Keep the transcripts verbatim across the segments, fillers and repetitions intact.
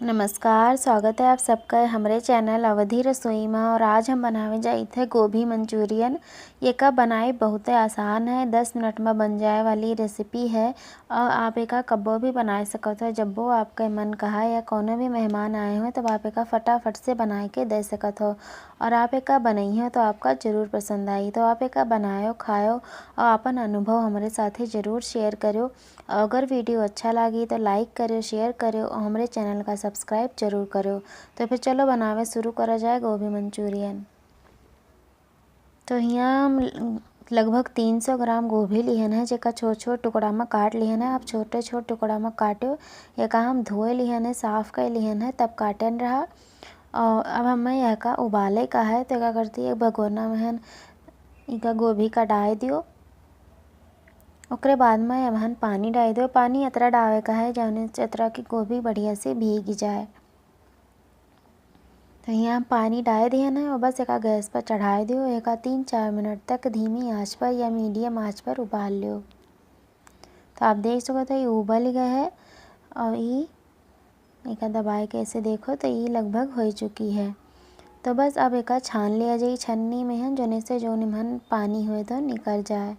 नमस्कार, स्वागत है आप सबका हमरे channel अवधी रसोई में। और आज हम बनावे जाइत है गोभी मंचूरियन। ये का बनाई बहुते आसान है, दस मिनट में बन जाए वाली recipe है। और आप एका कब्बो भी बनाए सकत हो, जब्बो आपके मन कहा या कोनो भी मेहमान आए हो, तब आप एका फटाफट से बनाए के दे सकत हो। और आप एका बनइहो तो आपका जरूर पसंद आई। तो आप एका बनायो, खायो और अपन अनुभव हमरे साथे जरूर share करो। और अगर video अच्छा लागी तो like करो, share करो और हमरे channel का subscribe जरूर करो। तो फिर चलो बनावे शुरू करा जाए गोभी मंचूरियन। तो हियाँ हम लगभग तीन सौ ग्राम गोभी लिहन है, जेका छोट छोट टुकड़ा में काट लिहन है। आप छोटे छोट टुकड़ा में काटो। एका हम धोए लिहन है, साफ कर लिहन है, तब काटन रहा। और अब हमें एका उबाले का है, तो का करती है, एक भगोना में हन इका गोभी का डाल दियो। ओकरे बाद में एमहन पानी डाल दियो। पानी अतरा डाले का है जौने से अतरा की गोभी बढ़िया से भीग जाए। तो हियाँ हम पानी डाल दिहन है और बस एका गैस पर चढ़ाए दियो। एका तीन चार मिनट तक धीमी आंच पर या medium आंच पर उबाल लियो। तो आप देख सकत हो, ये उबल गए है और ये एका दबाए के ऐसे देखो तो ये लगभग हो चुकी है। तो बस अब एका छान लिया जाए छन्नी में है, जौने से जौन एमहन पानी हुए तो निकल जाए।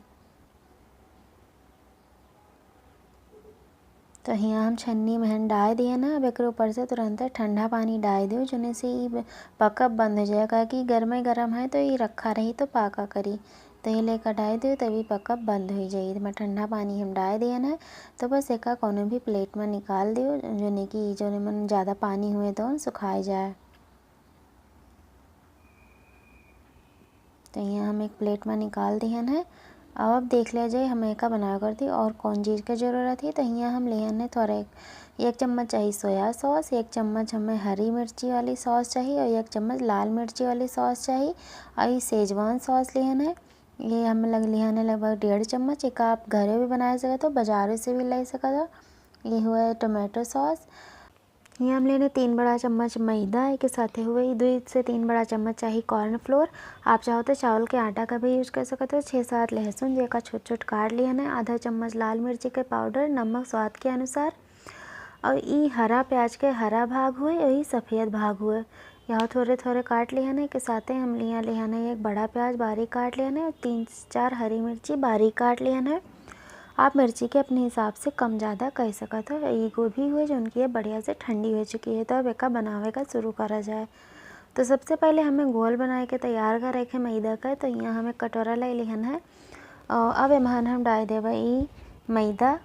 तो हियाँ हम छन्नी में हन डाल दिहन है। अब एकरे ऊपर से तुरंत ठंडा पानी डाल दियो, जौने से ई ब-, पकब बंद हो जाए, काहे कि गरमे गरम है तो ई रखा रही तो पाका करी। तो ये लेकर डाल दियो तभी पकब बंद हो जाए। मैं ठंडा पानी हम डाल दिहन है, तो बस एका कोनो भी plate में निकाल दियो, जौने कि जौने मन ज़्यादा पानी हुए तो सुखाए जाए। तो हियाँ हम एक plate में निकाल दिहन है। अब, अब देख लिया जाए हमें एका बनावे करती और कौन चीज़ के जरूरत है। तो हियाँ हम लिहन है थोड़े एक चम्मच चाही soya sauce, एक चम्मच हमें हरी मिर्ची वाली sauce चाही और एक चम्मच लाल मिर्ची वाली sauce चाही। और ये Szechuan sauce लिहन है, ये हमें लग लिहन है लगभग डेढ़ चम्मच। एका आप घरे भी बना सकत हो, बाजारों से भी ले सकत हो। ये हुआ है tomato sauce। ये हम लेने तीन बड़ा चम्मच मैदा, एके साथे हुए ई दुई से तीन बड़ा चम्मच चाही corn flour। आप चाहो तो चावल के आटा का भी use कर सकत हो। छः सात लहसुन, जेका छोट छोट काट लिहन है, आधा चम्मच लाल मिर्ची के powder, नमक स्वाद के अनुसार। और ई हरा प्याज के हरा भाग हुए और ई सफेद भाग हुए, यह थोड़े थोड़े काट लिहन है। एके साथे हम लिया लिहन है एक बड़ा प्याज बारीक काट लिहन है और तीन चार हरी मिर्ची बारीक काट लिहन है। आप मिर्ची के अपने हिसाब से कम ज़्यादा कर सकत हो। ई गोभी हुए जौन की बढ़िया से ठंडी हो चुकी है, तो अब एका बनावे का शुरू करा जाए। तो सबसे पहले हमें घोल बनाए के तैयार करे के मैदा का। तो यहाँ हम एक कटोरा ले लिहन है और अब एमहन हम डाल देबे ई मैदा।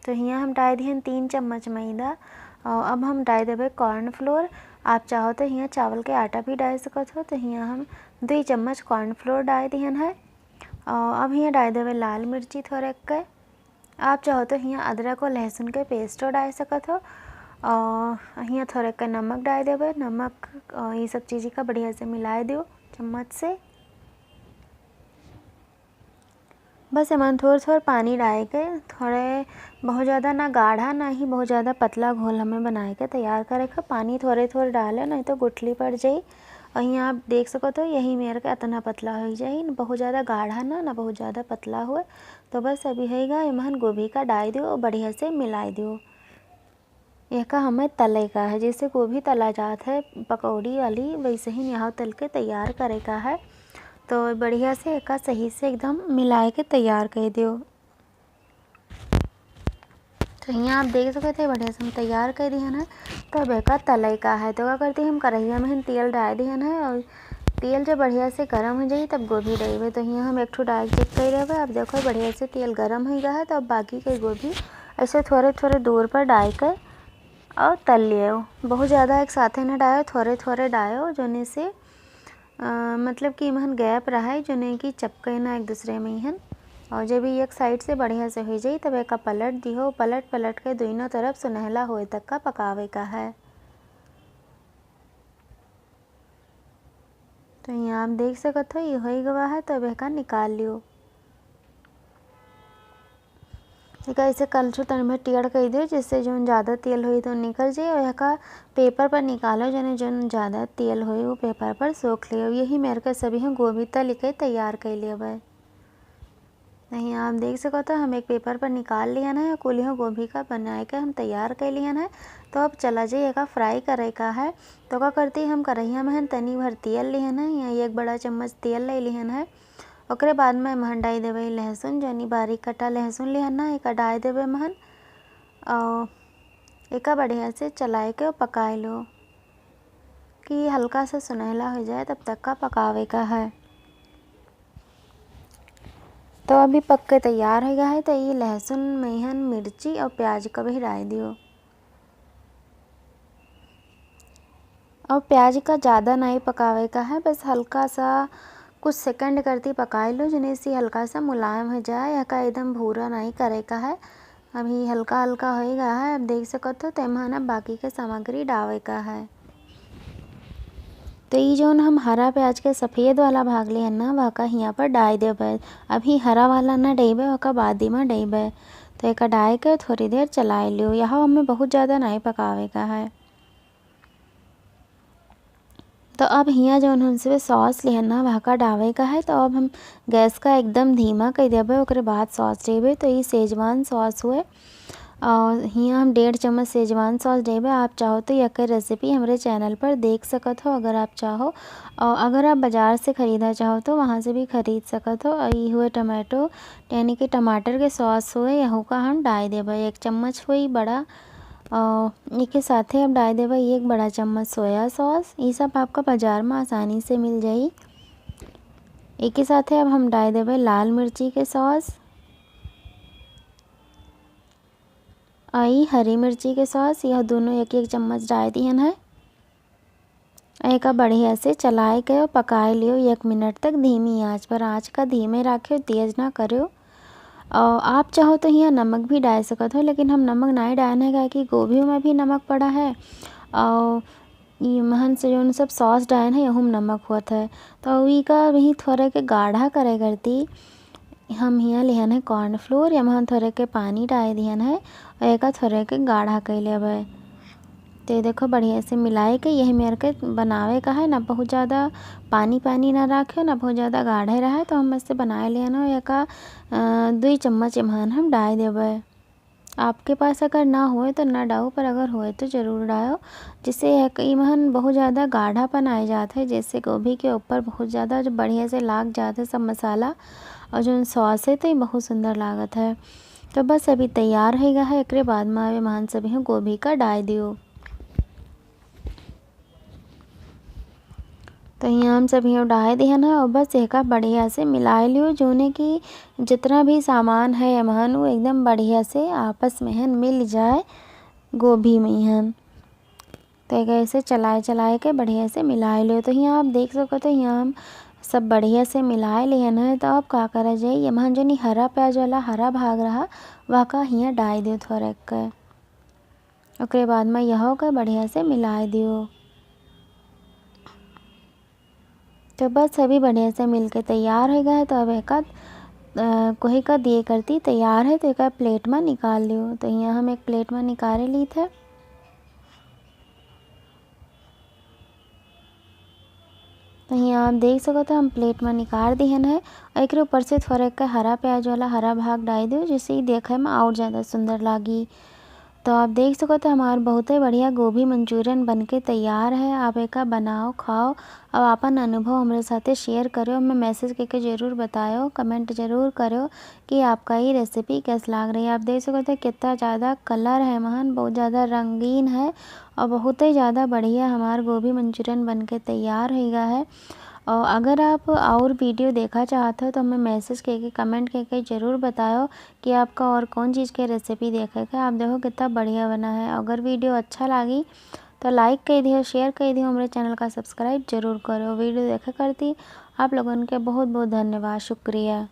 तो हियाँ हम डाल दिहन तीन चम्मच मैदा और अब हम डाल देबे corn flour। आप चाहो तो हियाँ चावल के आटा भी डाल सकत हो। तो हियाँ हम दुई चम्मच corn flour डाल दिहन है और अब हियाँ डाल देबे लाल मिर्ची थोड़े के। आप चाहो तो हियाँ अदरक और लहसुन के paste डाल सकत हो और हियाँ थोड़े के नमक डाल देबे। नमक और ये सब चीज़ का बढ़िया से मिला दियो चम्मच से। बस एमन थोड़ थोड़ पानी डाल के, थोड़े, बहुत ज़्यादा ना गाढ़ा ना ही बहुत ज़्यादा पतला घोल हमें बनाए के तैयार करे के। पानी थोड़े थोड़े डाले, नहीं तो गुठली पड़ जाई। और यहाँ आप देख सकत हो, यही मेर के इतना पतला हो जाई, बहुत ज़्यादा गाढ़ा ना, ना बहुत ज़्यादा पतला हुए। तो बस अभी हैगा, एमहन गोभी का डाल दियो और बढ़िया से मिला दियो। एका हमें तले का है, जैसे गोभी तला जात है पकौड़ी वाली, वैसे ही यहाँ तल के तैयार करे का है। तो बढ़िया से एका सही से एकदम मिलाए के तैयार कर दियो। तो यहाँ आप देख सकते हैं, बढ़िया से हम तैयार कर दिहन है। तो अब एका तले का है, तो का करती हम कढ़ैया में हम तेल डाल दिहन है और तेल जब बढ़िया से गरम हो जाई, तब गोभी डालबे। तो यहाँ हम एक ठो डाल check कर लेबे। अब देखो, बढ़िया से तेल गरम हो गया है, तो अब बाकी के गोभी ऐसे थोड़े थोड़े दूर पर डाल के और तल लियो। बहुत ज़्यादा एक साथे न डायो, थोड़े थोड़े डायो, जोने से, अ, मतलब कि इमहन gap रहे, जोने कि चपके ना एक दूसरे में इहन। और जब ये एक side से बढ़िया से हो जाई, तब एका पलट दिहो। पलट पलट के दोनों तरफ सुनहला होए तक का पकावे का है। तो यहाँ आप देख सकत हो, ये हो गवा है, तो अब एका निकाल लियो। एका ऐसे कलछुल तनी भर टेढ़ कर दियो, जिससे जोन ज़्यादा तेल होई तो निकल जाए। और एका paper पर निकालो, जने जोन ज़्यादा तेल होई वो paper पर सोख ले। और यही मेर के सभी हम गोभी तल के तैयार कर लेबे। नहीं, आप देख सकत हो, हम एक paper पर निकाल लिहन है, कुलियो गोभी का बनाए के हम तैयार कर लिहन है। तो अब चला जाइए का fry करे का है। तो का करती, हम करहिया में हन तनी भर तेल लिहन है, या एक बड़ा चम्मच तेल ले लिहन है। ओकरे बाद में महन डाई देबे लहसुन, जौनी बारीक कटा लहसुन लिहन है, एका डाई देबे महन। और एका बढ़िया से चलाए के पकाए लो कि हल्का सा सुनहला हो जाए, तब तक का पकावे का है। तो अभी पक के तैयार हो गया है। तो ये लहसुन, मेहन, मिर्ची और प्याज का भी डाल दियो। और प्याज का ज़्यादा नहीं पकावे का है, बस हल्का सा कुछ second करती पकाए लो, जने से हल्का सा मुलायम हो जाए। यह का एकदम भूरा नहीं करे का है, अभी हल्का हल्का होएगा है। अब देख सकत हो, तेमा ना बाकी के सामग्री डावे का है। तो ई जौन हम हरा प्याज के सफेद वाला भाग ले है ना, वह का हियाँ पर डाल देबे। अभी हरा वाला ना डइबे, वह का बाद में डइबे। तो एका डाल के थोड़ी देर चलाए लियो। यह हमें बहुत ज़्यादा नहीं पकावे का है। तो अब हियाँ जौन हम से sauce लिहन ना, वहका डावे का है। तो अब हम गैस का एकदम धीमा कर देबे, ओकरे बाद sauce देबे। तो ये शेजवान sauce हुए, और हियाँ हम डेढ़ चम्मच शेजवान sauce देबे। आप चाहो तो यह recipe हमरे channel पर देख सकत हो, अगर आप चाहो। और अगर आप बाजार से खरीदा चाहो तो वहाँ से भी खरीद सकत हो। और ये हुए tomato, यानी कि टमाटर के sauce हुए, यहू का हम डाल देबे। एक चम्मच हुई बड़ा। और एके साथे अब डाल देबे एक बड़ा चम्मच soya sauce। ये सब आपका बाजार में आसानी से मिल जाई। एके साथे अब हम डाल देबे लाल मिर्ची के sauce, आई हरी मिर्ची के sauce, यह दोनों एक एक चम्मच डाल दिहन है। एका बढ़िया से चलाए के और पकाए लियो एक मिनट तक धीमी आंच पर। आंच का धीमे रखियो, तेज ना करियो। और आप चाहो तो हियाँ नमक भी डाल सकत हो, लेकिन हम नमक नहीं डालन है, काहे कि गोभी में भी नमक पड़ा है। और ये महन से जौन सब sauce डालन है, यहू में नमक होत है। तो ई का भी थोड़े के गाढ़ा करे करती हम हियाँ लिहन है corn flour, या महन थोड़े के पानी डाल दिहन है और एका थोड़े के गाढ़ा कर लेबे। तो ये देखो, बढ़िया से मिलाए के यही मेर के बनावे का है, ना बहुत ज़्यादा पानी पानी ना रखे, ना बहुत ज़्यादा गाढ़े रहे। तो हम ऐसे बनाए लिहन है एका, अ, दुई चम्मच एमहन हम डाल देबे। आपके पास अगर ना होए तो ना डाओ, पर अगर होए तो ज़रूर डाओ। जिससे एक इमहन बहुत ज़्यादा गाढ़ापन आ जात है, जैसे गोभी के ऊपर बहुत ज़्यादा जो बढ़िया से लाग जात है सब मसाला और जौन sauce है, तो ये बहुत सुंदर लागत है। तो बस अभी तैयार हो गया है, एकरे बाद में आवे महन सभी गोभी का डाल दियो। तो हियाँ हम सब हियाँ डाल दिहन है और बस एका बढ़िया से मिलाए लियो, जोने कि जितना भी सामान है एमहन, वो एकदम बढ़िया से आपस में हन मिल जाए गोभी में हन। तो एका ऐसे चलाए चलाए के बढ़िया से मिलाए लियो। तो हियाँ आप देख सकत हो, हियाँ हम सब बढ़िया से मिलाए लिहन है। तो अब का करा जाए, एमहन जोनी हरा प्याज वाला हरा भाग रहा, वह का हियाँ डाल दियो थोड़ा के। ओकरे बाद में यहो के बढ़िया से मिलाए दियो। तो बस अभी बढ़िया से मिल के तैयार हो गया है। तो अब एका, अ, कोही का दिए करती तैयार है, तो एका plate में निकाल लियो। तो हियाँ हम एक plate में निकाले ली थे। तो हियाँ आप देख सकत हो, हम plate में निकाल दिहन है और एकरे ऊपर से थोड़ा एक हरा प्याज वाला हरा भाग डाल दियो, जिससे ये देखे में और ज़्यादा सुंदर लागी। तो आप देख सकत हो, हमार बहुते बढ़िया गोभी मंचूरियन बन के तैयार है। आप एका बनाओ, खाओ और आपन अनुभव हमरे साथे share करो, हमें message करके ज़रूर बतायो, comment ज़रूर करो कि आपका ये recipe कैस लाग रही है। आप देख सकत हो, कितना ज़्यादा colour है महन, बहुत ज़्यादा रंगीन है और बहुत ही ज़्यादा बढ़िया हमार गोभी मंचूरियन बन के तैयार हो गया है। और अगर आप और video देखा चाहत हो, तो हमें message करके, comment करके ज़रूर बतायो कि आपका और कौन चीज़ के recipe देखे के। आप देखो, कितना बढ़िया बना है। अगर video अच्छा लागी, तो like कर दियो, share कर दियो, हमारे channel का subscribe ज़रूर करो। Video देखे करती आप लोगन के बहुत बहुत धन्यवाद, शुक्रिया।